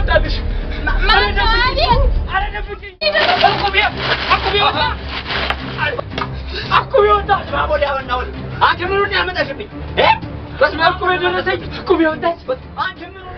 መጣልሽ። ኧረ ደብቂኝ! እቁቤ እቁቤ ወጣ! እቁቤ ወጣ! አንቺ ምኑን ያመጣሽብኝ? በስመ አብ እቁቤ ደረሰኝ! እቁቤ ወጣች! አንቺ ምኑን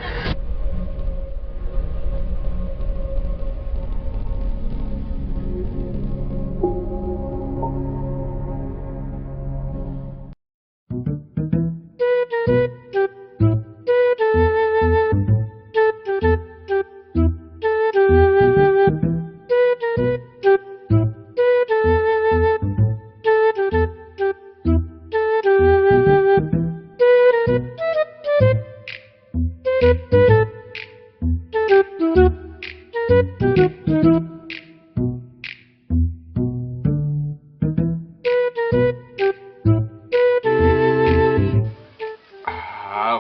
አዎ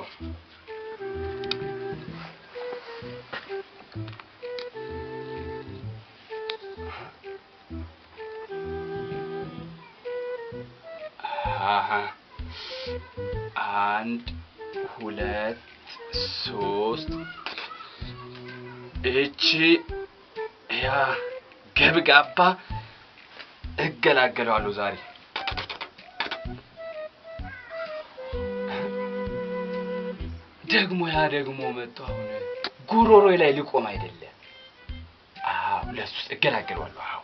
አሃ አንድ ሁለት ሶስት እቺ ያ ገብጋባ እገላገለዋለሁ ዛሬ። ደግሞ ያ ደግሞ መጥቶ አሁን ጉሮሮዬ ላይ ሊቆም አይደለም። አዎ ለሱ እገላገለዋለሁ። አዎ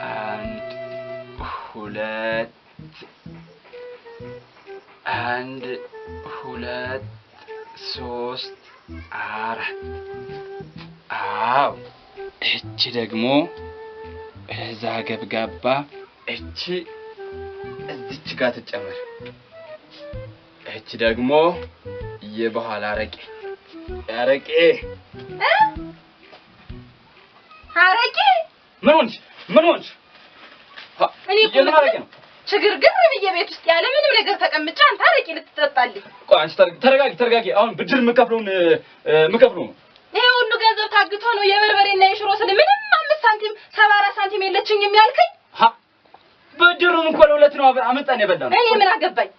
አንድ ሁለት አንድ ሁለት ሶስት አራት። አዎ እቺ ደግሞ እዛ ገብጋባ እቺ እዚች ጋር ትጨመር። እቺ ደግሞ የበኋላ አረቄ አረቄ። አረቄ ምን ሆንሽ? ምን ሆንሽ? እኔ እኮ የምን አረቄ ነው? ችግርግር ብዬ ቤት ውስጥ ያለ ምንም ነገር ተቀምጬ አንተ አረቄ ልትጠጣልኝ? ቆይ አንቺ ተረጋጊ፣ ተረጋጊ። አሁን ብድር የምከፍለውን የምከፍለው ነው። ይሄ ሁሉ ገንዘብ ታግቶ ነው የበርበሬና የሽሮ ስል ምንም 5 ሳንቲም 74 ሳንቲም የለችኝም ያልከኝ? ሀ ብድሩን እኮ ለሁለት ነው አመጣን የበላነው። እኔ ምን አገባኝ?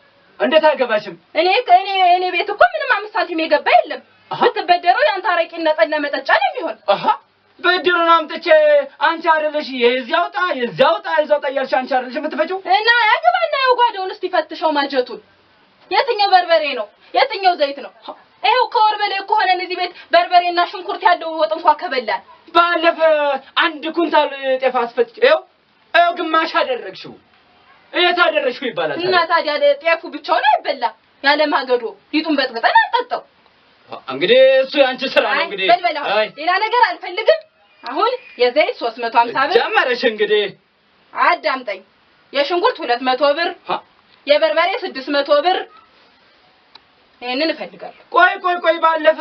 እንዴት አያገባሽም? እኔ እኔ እኔ ቤት እኮ ምንም 5 ሳንቲም የገባ የለም። ብትበደረው ያንተ አረቄና ጠላ መጠጫ ነው የሚሆን። አሃ ብድሩን አምጥቼ አንቺ አይደለሽ የዚህ አውጣ የዚህ አውጣ የዚህ አውጣ እያልሽ አንቺ አይደለሽ የምትፈጪው? እና ያግባና ያው ጓዳውን እስቲ ፈትሸው ማጀቱን። የትኛው በርበሬ ነው? የትኛው ዘይት ነው? ይኸው ከወር በላይ እኮ ሆነን እዚህ ቤት በርበሬና ሽንኩርት ያለው ወጥ እንኳን ከበላን። ባለፈ አንድ ኩንታል ጤፍ አስፈጭ ይኸው ይኸው ግማሽ አደረግሽው። የት አደረግሽው ይባላል። እና ታዲያ ጤፉ ብቻውን አይበላ ያለ ማገዶ ሊጡን በጥብጠን አንጠጣው። እንግዲህ እሱ ያንቺ ስራ ነው። እንግዲህ በል በል አሁን ሌላ ነገር አልፈልግም። አሁን የዘይት 350 ብር ጀመረሽ እንግዲህ። አዳምጠኝ። የሽንኩርት 200 ብር፣ የበርበሬ 600 ብር። ይሄንን እፈልጋለሁ። ቆይ ቆይ ቆይ ባለፈ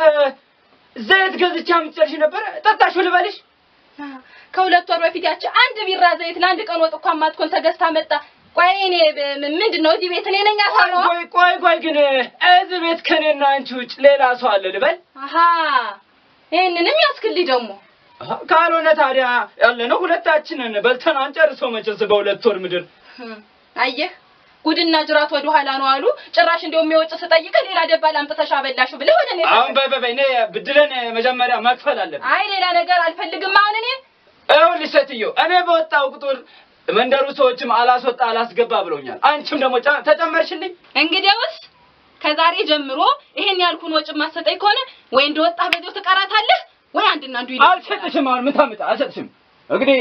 ዘይት ገዝቼ አምጥቼልሽ ነበር ጠጣሽው ልበልሽ? ከሁለት ወር በፊት ያቺ አንድ ቢራ ዘይት ለአንድ ቀን ወጥ እንኳን ማትኮን ተገዝታ መጣ። ቆይ እኔ ምንድን ነው እዚህ ቤት እኔ ነኝ አሳማዋ? ቆይ ቆይ ቆይ ግን እዚህ ቤት ከኔና አንቺ ውጭ ሌላ ሰው አለ ልበል? አሃ ይሄንንም ያስክልኝ ደግሞ። ካልሆነ ታዲያ ያለነው ሁለታችንን በልተን አንጨርሰው መቼስ በሁለት ወር ምድር። አየህ ጉድና ጅራት ወደ ኋላ ነው አሉ። ጭራሽ እንደውም የውጭ ስጠይቅህ ሌላ ደባል አምጥተሽ አበላሽው ብለህ ወደ እኔ አሁን በይ በይ በይ እኔ ብድሬን መጀመሪያ መክፈል አለብኝ። አይ ሌላ ነገር አልፈልግም አሁን እኔ። ይኸውልሽ ሴትዮ እኔ በወጣው ቁጥር መንደሩ ሰዎችም አላስወጣ አላስገባ ብለውኛል። አንቺም ደግሞ ተጨመርሽልኝ። እንግዲያውስ ከዛሬ ጀምሮ ይሄን ያልኩህን ወጪ የማትሰጠኝ ከሆነ ወይ እንደወጣህ በዚያው ትቀራታለህ ወይ አንድና አንዱ ይለኛል። አልሰጥሽም። አሁን ምን ታመጣ? አልሰጥሽም። እንግዲህ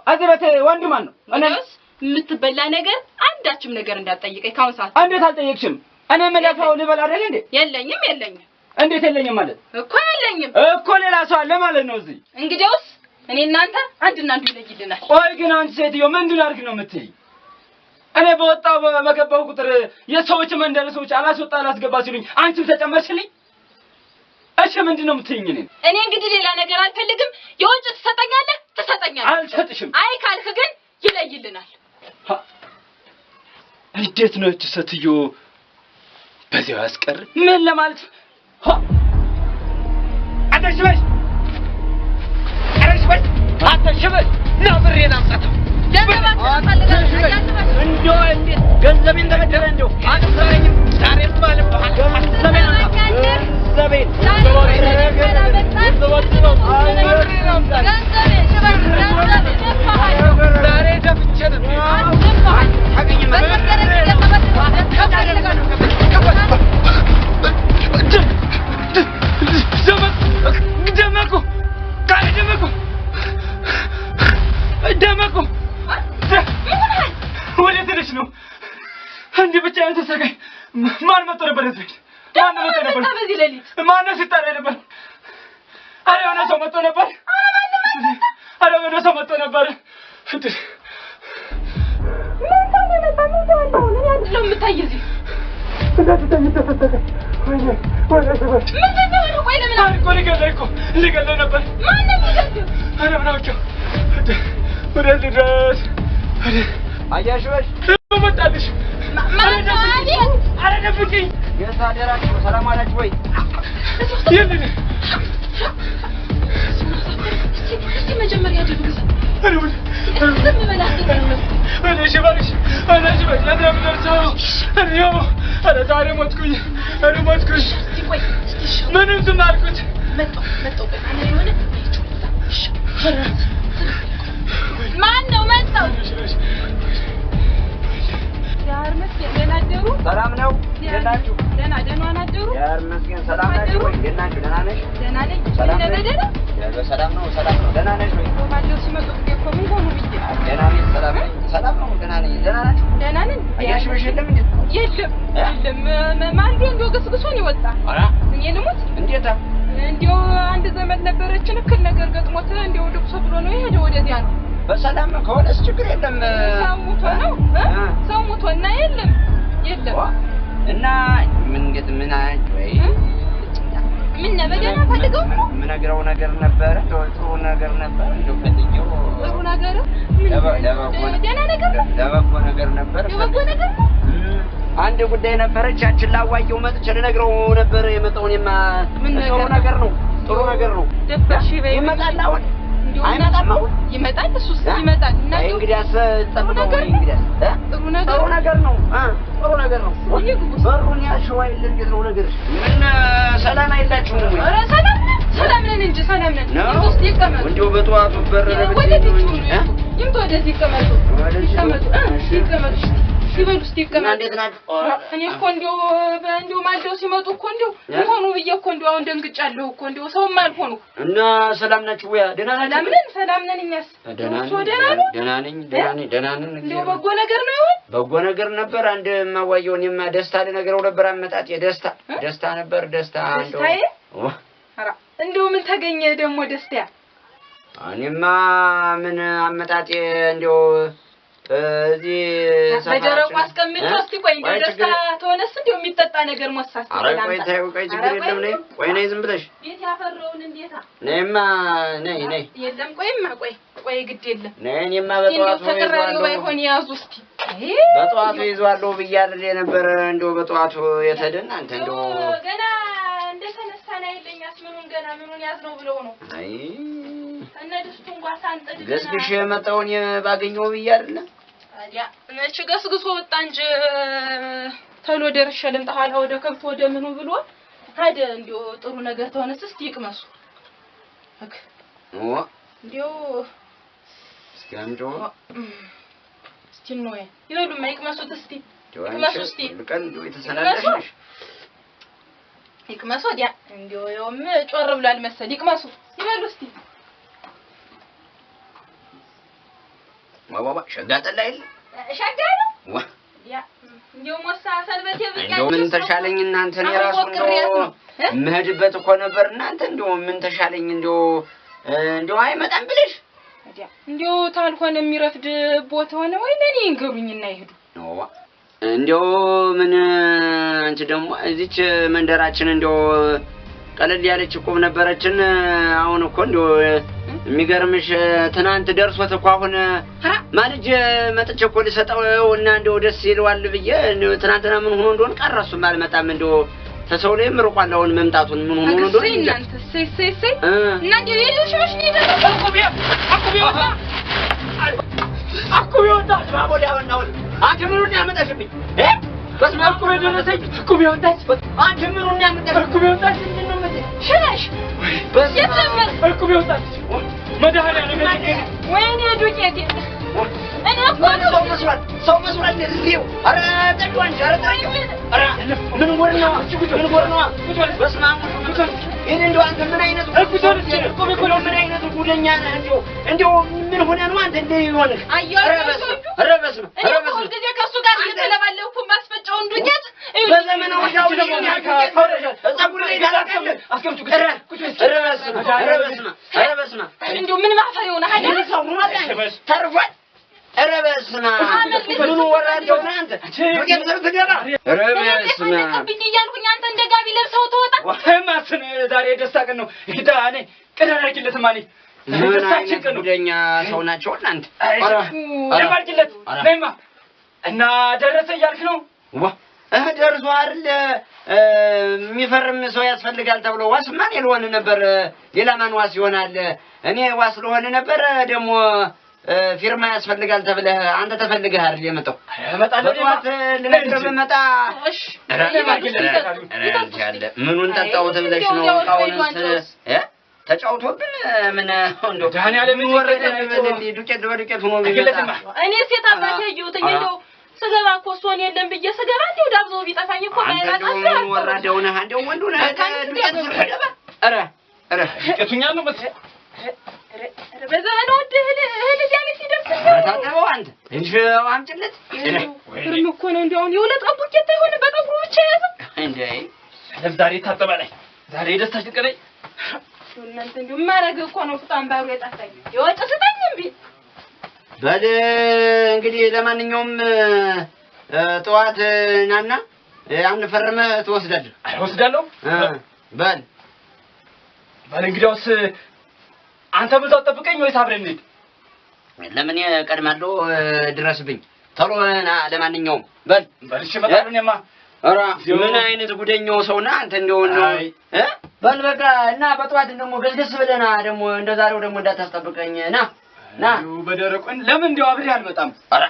እዚህ ቤት ወንድ ማን ነው? እኔ እንግዲያውስ የምትበላ ነገር አንዳችም ነገር እንዳትጠይቀኝ ካሁን ሰዓት። እንዴት አልጠየቅሽም? እኔ የምለፋው ልበላ አይደል እንዴ? የለኝም የለኝም። እንዴት የለኝም ማለት? እኮ የለኝም እኮ ሌላ ሰው አለ ማለት ነው እዚህ። እንግዲያውስ እኔ እናንተ አንድና አንዱ ይለይልናል። ቆይ ግን አንቺ ሴትዮ ምንድን አድርግ ነው የምትይኝ? እኔ በወጣው በገባው ቁጥር የሰዎች መንደር ሰዎች አላስወጣ አላስገባ ሲሉኝ አንቺም ተጨመርሽልኝ። እሺ ምንድን ነው የምትይኝ? እኔን እኔ እንግዲህ ሌላ ነገር አልፈልግም። የውጭ ትሰጠኛለህ ትሰጠኛለህ። አልሰጥሽም። አይ ካልክ ግን ይለይልናል። እንዴት ነው እቺ ሴትዮ በዚያው ያስቀር? ምን ለማለት አተሽበሽ አተሽበሽ አተሽበሽ ና ብሬን አምጣተው። እንደው እንዴት ገንዘቤን ተበደረ እንደው አትሰረኝም። ዛሬም አልባል ገንዘቤን አምጣ። ገንዘቤን ዛሬ ደፍቼ ነው። ደመቁ ደመቁ ደመቁ ወዴት ሄደሽ ነው? እንዲህ ብቻዬን ተሰቃይ። ማን መጥቶ ነበር እዚህ ቤት? ማን መጥቶ ነበር? ማነው ሲጠራ ነበር? ኧረ የሆነ ሰው መጥቶ ነበር። ኧረ የሆነ ሰው መጥቶ ነበር። ሊገለኝ ነበር። ኧረ ምን አውቄው ወዴት ልድረስ? አያሽበሽ መጣልሽ። ኧረ ደብቂኝ። የት አደራችሁ? ሰላም አላችሁ ወይ? የምን እስኪ መጀመሪያ ድብግዛ ዝም በል ኧረ ሽበሽ፣ ኧረ ሽበሽ፣ የት ነው የምደርሰው? ኧረ ዛሬ ሞትኩኝ፣ ኧረ ሞትኩኝ። ምንም ዝም አልኩት። ማን ነው መጣው? ሰላም ነው? እንዴት ናችሁ? ደህና ደህና አደሩ? እግዚአብሔር ይመስገን። ሰላም ናችሁ ወይ? እንዴት ናችሁ? ደህና ነሽ? ደህና ነኝ። ሰላም ነሽ? ደህና ሰላም ነው፣ ሰላም ነው። ደህና ነሽ ወይ? ባለው ሲመጡ ጊዜ እኮ ምን ሆኑ ብዬ። ደህና ነኝ፣ ሰላም ነኝ። ሰላም ነው፣ ደህና ነኝ። ደህና ናችሁ? ደህና ነን። አያሽበሽ የለም እንዴ? የለም የለም። ማንዶ እንደው ገስግሶ ነው የወጣ። ኧረ እኔ ልሙት እንዴታ! እንደው አንድ ዘመድ ነበረችን እክል ነገር ገጥሞት እንደው ልቅሶ ብሎ ነው የሄደው። ወደዚያ ነው። በሰላም ከሆነስ ችግር የለም። ሰው ሙቶ ነው ሰው ሙቶ እና የለም የለም። እና ምን እንዴት ምን ወይ ምን ነው በደህና ፈልገው ነው የምነግረው ነገር ነበረ። ጥሩ ነገር ነበር። እንደው ፈልጌው ጥሩ ነገር ምን ደህና ነገር ነው። ለበጎ ነገር ነበር። ለበጎ ነገር ነው። አንድ ጉዳይ ነበረች። ያችን ላዋየው መጥቼ ልነግረው ነበር የመጣው። እኔማ ጥሩ ነገር ነው፣ ጥሩ ነገር ነው። ደበርሽ በይ። ይመጣል አሁን አይመጣም? አሁን ይመጣል። እሱስ ይመጣል። እና እንግዲያስ ጠብቀው። እንግዲያስ ጥሩ ነገር ጥሩ ነገር ነው። ጥሩ ነገር ነው። በሩን ያልሽው አይደል? እንዴት ነው ነገርሽ? ምን ሰላም አይላችሁም ወይ? ኧረ ሰላም ነን፣ ሰላም ነን እንጂ ሰላም ነን። ውስጥ ይቀመጡ። እንደው በጠዋቱ በረረ ወደዚህ ይምጡ፣ ወደዚህ ይቀመጡ፣ ይቀመጡ፣ ይቀመጡ ይበሉ እስኪ ይቀመጡ። እንዴት ናችሁ? እኔ እኮ እንደው እንደው ማልደው ሲመጡ እኮ እንደው ሆኑ ብዬ እኮ እንደው አሁን ደንግጫለሁ እኮ እንደው ሰውም አልሆኑ። እና ሰላም ናችሁ ወይ? ደህና ናችሁ? ሰላም ነን፣ ሰላም ነን። እኛስ እሱ ደህና ነው? ደህና ነኝ፣ ደህና ነኝ፣ ደህና ነን። እንደው በጎ ነገር ነው ይሆን? በጎ ነገር ነበር። አንድ የማዋየው እኔማ ደስታ ልነግረው ነበር። አመጣጤ ደስታ ደስታ ነበር። ደስታ እንደው ደስታዬ ኧረ እንደው ምን ተገኘ ደግሞ ደስታ? እኔማ ምን አመጣጤ እንደው እዚህ በደረቁ አስቀምጬው እስኪ ቆይ እንደው ደስታ ተሆነስ እንደው የሚጠጣ ነገር ሞሳስ። ኧረ ቆይ ተይው፣ ቆይ ችግር የለም። ነይ ቆይ ነይ፣ ዝም ብለሽ ቤት ያፈራውን እንዴታ። ነይማ፣ ነይ ነይ። የለም ቆይማ፣ ቆይ ቆይ፣ ግድ የለም ነይ። እኔማ በጠዋቱ ተቀራሪው ባይሆን ያዙ እስኪ። በጠዋቱ ይዟለሁ ብያለሁ የነበረ እንደው በጠዋቱ የተደና አንተ እንደው ገና እንደተነሳን አይለኛስ ምኑን ገና ምኑን ያዝነው ብለው ነው። አይ እነ ድስቱን እንኳን ሳንጥድ ገስግሼ የመጣውን ባገኘው ብዬ አይደለ ታዲያ መች ገስግሶ ወጣ እንጂ ተሎ ደርሼ ልምጣ ኋላ ወደ ከብት ወደ ምኑ ብሎ ሄደ። እንደው ጥሩ ነገር ተሆነስ እስኪ ይቅመሱ። እንደው እስኪ አምጪው እስኪ ነው ይበሉማ፣ ይቅመሱት እስኪ ይቅመሱ እስኪ ቀን እንደው የተሰናዳሽ ነሽ። ይቅመሱ ወዲያ እንደው ይኸውም ጮር ብሏል መሰል። ይቅመሱ ይበሉ እስኪ። ዋዋ ሸጋ ጠላ የለ ሸጋ ነው። ዋ ያ እንደው ሞሳ ሰንበቴ ብያለሁ። እንደው ምን ተሻለኝ እናንተ እኔ ራሱ እንደው የምሄድበት እኮ ነበር። እናንተ እንደው ምን ተሻለኝ እንደው እንደው አይመጣም ብለሽ እንደው ታልሆነ የሚረፍድ ቦታ ሆነ ወይ ለኔ ይንገሩኝና ይሄዱ። ዋ እንደው ምን አንቺ ደግሞ እዚች መንደራችን እንደው ቀለል ያለች እኮ ነበረችን። አሁን እኮ እንደው የሚገርምሽ ትናንት ደርሶት እኮ አሁን ማልጅ መጥቼ እኮ ልሰጠው እና እንደው ደስ ይለዋል ብዬ ትናንትና ምን ሆኖ እንደሆነ ቀረ። እሱም አልመጣም እንደው ተሰው ላይም ርቋል። አሁን መምጣቱን ምን ሆኖ እንደሆነ እንጃ። እናንተ እሰይ እሰይ እሰይ እና እንደው የለሽ መሽ ነው የደረሰው አኩቤ ወጣ። አንቺ ምኑን ያመጣሽብኝ? በስመ አብ አኩቤ ደረሰኝ። አኩቤ ወጣች። አንቺ ምኑን ያመጣሽ? አኩቤ ወጣች። ምንድን ነው እቁብ ይወጣለች። መድኃኒዓለም ወይኔ ዱቄቴ እኔ እኮ ሰው መስሏል፣ ሰው መስሏል። እዚሁ ኧረ ጠጪው አንቺ፣ ኧረ ጠጪው። ኧረ ምን ጉድ ነው? ምን ጉድ ነው? በስመ አብ ይሄን እንደው አንተ ምን አይነቱ ምን አይነቱ ጉደኛ ነህ? እንደው እንደው ምን ሆነህ ነው አንተ እንደው ይሆንህ? አየሁ ኧረ በስመ አብ፣ ኧረ በስመ አብ፣ እኔ ኧረ እኮ በስመ አብ። ሁልጊዜ ከእሱ ጋር እየተለባለብኩ የማስፈጨውን ዱቄት በዘመናዊ ያው ፀጉር ላይ ታደርጋለህ። ኧረ ኧረ በስመ አብ፣ ኧረ በስመ አብ፣ ኧረ በስመ አብ። እንደው ምን ማፈር የሆነ አይደል? ምን ሰው ሆኗል? ተርፏል። ኧረ በስመ አብ ምኑ ወራደው ነህ አንተ? ዱቄት ስር ትገባ። ኧረ በስመ አብ አለቀብኝ እያልኩኝ አንተ እንደ ጋቢ ለብሰው ትወጣ። ማስን ዛሬ የደስታ ቀን ነው። ግዳ እኔ ቅር አድርጊለትማ እኔ ምን ደስታችን አይነት ቀን ነው። ጉደኛ ሰው ናቸው እናንተ? ነይማ አድርጊለት፣ ነይማ። እና ደረሰ እያልክ ነው? ዋ እህ ደርሶ አይደል የሚፈርም ሰው ያስፈልጋል ተብሎ ዋስ ማን ልሆን ነበር? ሌላ ማን ዋስ ይሆናል? እኔ ዋስ ልሆን ነበር። ደግሞ ፊርማ ያስፈልጋል ተብለህ አንተ ተፈልገህ አይደል የመጣው? እመጣለሁ እኔማ። በጠዋት ልነግርህ ብመጣ እሺ ኧረ ኧረ አንቺ ያለ ምኑን ጠጣሁት ብለሽ ነው? እቃውንስ እ ተጫውቶብን ምን እንደው መድኃኒዓለም ምን ወረደ እንደ ዱቄት በዱቄት ሆኖ ቢመጣ አድርጊለትማ። እኔ ሴት አባት ያየሁትኝ እንደው ስገባ እኮ እሷን የለም ብዬ ስገባ እንደው ዳብዞ ቢጠፋኝ እኮ አንተ እንደው ምን ወራዳ ሆነህ እንደው ወንድ ሆነህ ዱቄት ስር ትገባ? ኧረ ኧረ ዱቄቱኛ ነው መሰለኝ። በዘመነ ውድ እህል እህል እዚያ ቤት ሲደርስ ታጠበው አንተ እንጂ አምጪለት። እርም እኮ ነው እንደው አሁን የሁለት ቀን ቡኬት አይሆንም በጠጉሩ ብቻ የያዘው። እንዴ ለም ዛሬ ይታጠባል። ዛሬ የደስታችን ቀን። እናንተ እንደው የማደርገው እኮ ነው ፍጣን ባሩ የጠፋኝ የወጥ ስጠኝ እምቢ። በል እንግዲህ ለማንኛውም ጠዋት ናና ያን ፈርመህ ትወስዳለህ። እወስዳለሁ። በል በል እንግዲያውስ አንተ በዛው ጠብቀኝ ወይስ አብረን እንሂድ? ለምን እቀድማለሁ? ድረስብኝ ቶሎ ና። ለማንኛውም በል በል እሺ፣ እመጣለሁ እኔማ። ኧረ ምን አይነት ጉደኛው ሰው ነህ አንተ? እንደው እንደው አይ። እ በል በቃ እና በጠዋት ደግሞ ገዝገዝ ብለህ ና። ደግሞ እንደዛሬው ደግሞ እንዳታስጠብቀኝ ና ና። እንደው በደረቁ ለምን እንደው አብሬ አልመጣም? ኧረ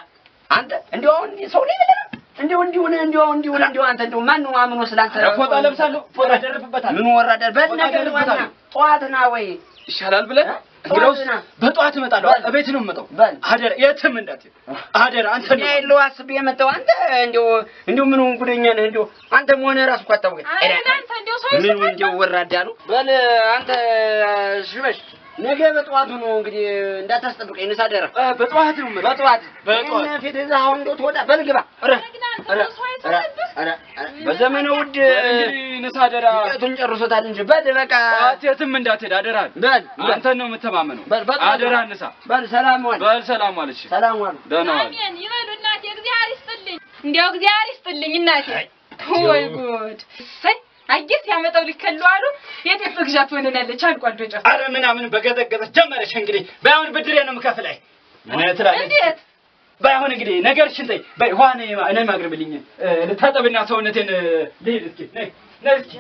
አንተ እንደው አሁን ሰው ላይ ብለህ ነው እንደው እንዲሁ ነህ እንደው እንዲሁ ነህ እንደው አንተ እንደው ማን ነው አምኖ ስላንተ ኧረ ፎጣ ለብሳለሁ፣ ፎጣ ደርብበታለሁ። ምን ወራዳ በል ፎጣ ነገር ዋና ደርብበታለሁ። ጠዋት ና ወይ ይሻላል ብለህ እ? እንግዲያውስ ጠዋት ና። በጠዋት እመጣለሁ። በል። እቤት ነው የምመጣው። በል። አደራ የትም እንዳትሄድ አደራ። አንተ እኔ የለው አስቤ የመጣው አንተ እንደው እንደው ምን ጉደኛ ነህ እንደው አንተ መሆንህ እራሱ እኮ አታውቅም። አይ እናንተ እንደው ሰው ምን ይስቃል። እንደው ወራዳ ነው። በል አንተ ሽበሽ ነገ በጠዋቱ ነው እንግዲህ እንዳታስጠብቀኝ። ንሳ አደራ በጠዋት ነው የምመጣው። በጠዋት በጠዋት። ይሄን ፊት ይዘህ አሁን እንደው ትወጣ። በል ግባ። ኧረ ኧረ ኧረ ኧረ ኧረ በዘመነ ውድ እንግዲህ ንሳ አደራ። ዱቄቱን ጨርሶታል እንጂ በል በቃ ጠዋት የትም እንዳትሄድ አደራ። በል በል አንተን ነው የምተማመነው። በል በጠዋት አደራ ንሳ። በል ሰላም ዋል በል ሰላም ዋልሽ። ሰላም ዋል። ደህና ዋል። አሜን ይበሉ እናቴ፣ እግዚአብሔር ይስጥልኝ። እንዲያው እግዚአብሔር ይስጥልኝ እናቴ። ወይ ጉድ! እሰይ አየህ ሲያመጣው ሊከሉ አሉ። የጤፍ መግዣ ትሆነናለች። አልቋል ዶጨ አረ ምናምን በገዘገዘች ጀመረች። እንግዲህ ባይሆን ብድሬ ነው የምከፍልህ። ምን ትላለች? እንዴት ባይሆን እንግዲህ ነገርሽን ተይ። በይ ውሃ ነይ ነይ ማቅርብልኝ ልታጠብና ሰውነቴን ልሂድ እስኪ ነይ ነይ እስኪ